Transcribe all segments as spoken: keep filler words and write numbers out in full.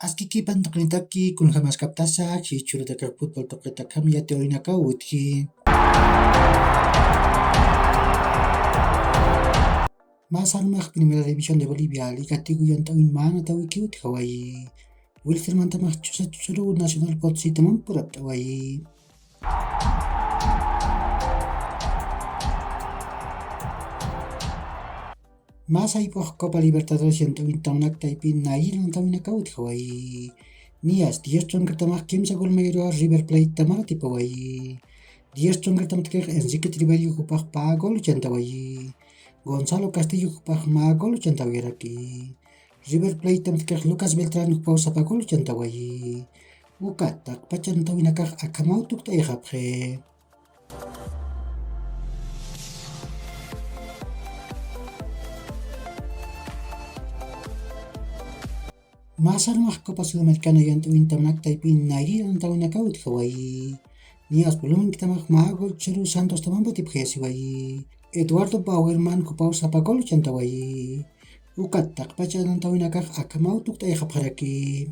Askikipan tuqinitaki, kunjamaskaptasa jichhurutakax fútbol tuqitakham yatiwaynakaw utji. Mä sarmax Primera División de Bolivia ligatigu yant'awin mä anatawiki utjawayi. Wilstermantamax chusa chusaruw Nacional Potsitaman purapt'awayi. Mä saypux Copa Libertadores yant'awin tamnak taypin nayrir anatawinakaw utjawayi. Niyas diez chunkartamax kimsa gol mayaruwa River Plate tamar atipawayi. Diez chunkartamtakax Enrique Triverio jupax pä gol uchantawayi. Gonzalo Castillo jupax mä gol uchantawayaraki. River Plate tamtakax Lucas Beltrán jupaw sapa gol uchantawayi. Ukat taqpach anatawinakax akhamaw tukt'ayxapxi. Mä sarmax Copa Sudamericana yant'awin tamnak taypin nayrir anatawinakaw utjawayi. Niyas Boloñankitamax mä gol chusaruw Santos tamamp atipjayasiwayi. Eduardo Bauerman jupaw sapa gol uchantawayi. Ukat taqpach anatawinakax akhamaw tukt'ayxapxaraki.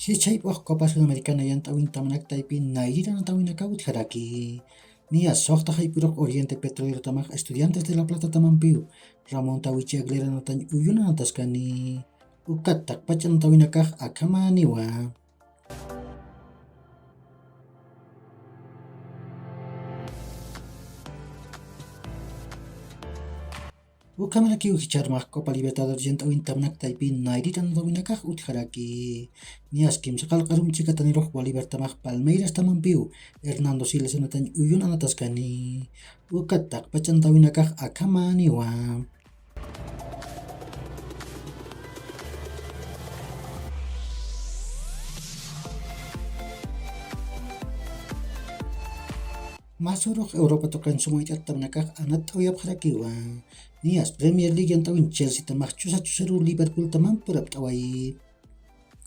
Jichhayp'ux Copa Sudamericana yant'awin tamnak taypin nayrir anatawinakaw utjaraki. Niyas suxta jayp'urux Oriente Petrolero tamax Estudiantes de La Plata tamampiw Ramón Tawichi Aguilera anatañ uyun anataskani. Ukat taqpach anatawinakax akhamäniwa. Ukhamarakiw jichharmax Copa Libertadores yant'awin tamnak taypin nayrir anatawinakax utjaraki. Niyas kimsa qallqarum chikatanirux Bolívar tamax Palmeiras tamampiw Hernando Siles anatañ uyun anataskani. Ukat taqpach anatawinakax akhamäniwa. Mä surux Europa tuqin suma jach'at tamnakax anatt'awayapxarakiwa. Niyas Premier League yant'awin Chelsea tamax chusa chusaruw Liverpool tamamp purapt'awayi.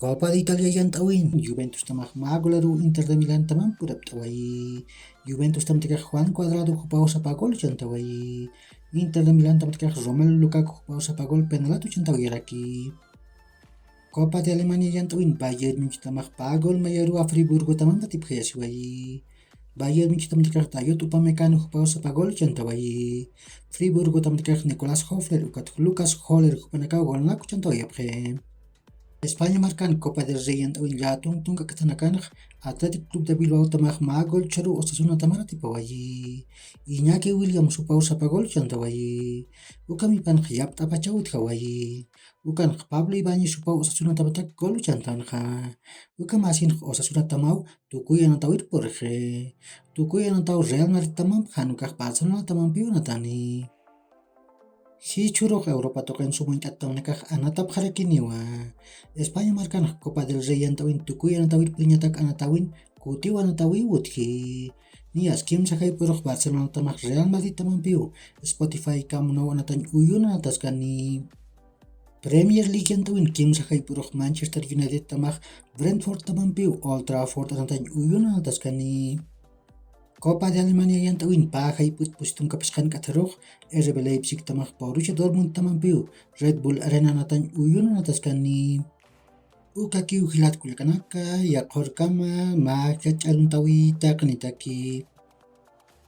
Copa de Italia yant'awin Juventus tamax mä golaruw Inter de Milán tamamp purapt'awayi. Juventus tamtakax Juan Cuadrado jupaw sapa gol uchantawayi. Inter de Milán tamtakax Romelu Lukaku jupaw sapa gol penalat uchantawayaraki. Copa de Alemania yant'awin Bayern Munich tamax pä gol mayaruwa Friburgo tamamp atipjayasiwayi. Bayern Munich tamtakax Dayot Upamecano jupaw sapa gol uchantawayi. Friburgo tamtakax Nicolás Hoffler ukat Lucas Höhler jupanakaw golanak uchantawayapxi. España markan Copa del Rey yant'awin llätun tunka k'athanakanx Athletic Club de Bilbao tamax mä gol chusaruw Osasuna tamar atipawayi. Iñaki Williams jupaw sapa gol uchantawayi. Ukhamipanx yapt'apachaw utjawayi. Ukanx Pablo Ibáñez jupaw Osasuna tamatak gol uchantanxa. Ukhamasinx Osasuna tamaw tukuy anatawir purxi. Tukuy anataw Real Madrid tamamp jan ukax Barcelona tamampiw anatani. Jichhürux Europa tuqin suma jach'at tamnakax anatapxarakiniwa. España markanx Copa del Rey yant'awin tukuy anatawir puriñatak anatawin kutiw anatawiw utji. Niyas kimsa jayp'urux Barcelona tamax Real Madrid tamampiw Spotify Camp Nou anatañ uyun anataskani. Premier League yant'awin kimsa jayp'urux Manchester United tamax Brentford tamampiw Old Trafford anatañ uyun anataskani. Copa de Alemania yant'awin pä jayp'ut pusi tunka phisqan k'atharux R B Leipzig tamax Borussia Dortmund tamampiw Red Bull Arena anatañ uyun anataskani. Ukakiw jilat kullakanaka, yaqhurkama mä jach'a aruntawi taqinitaki.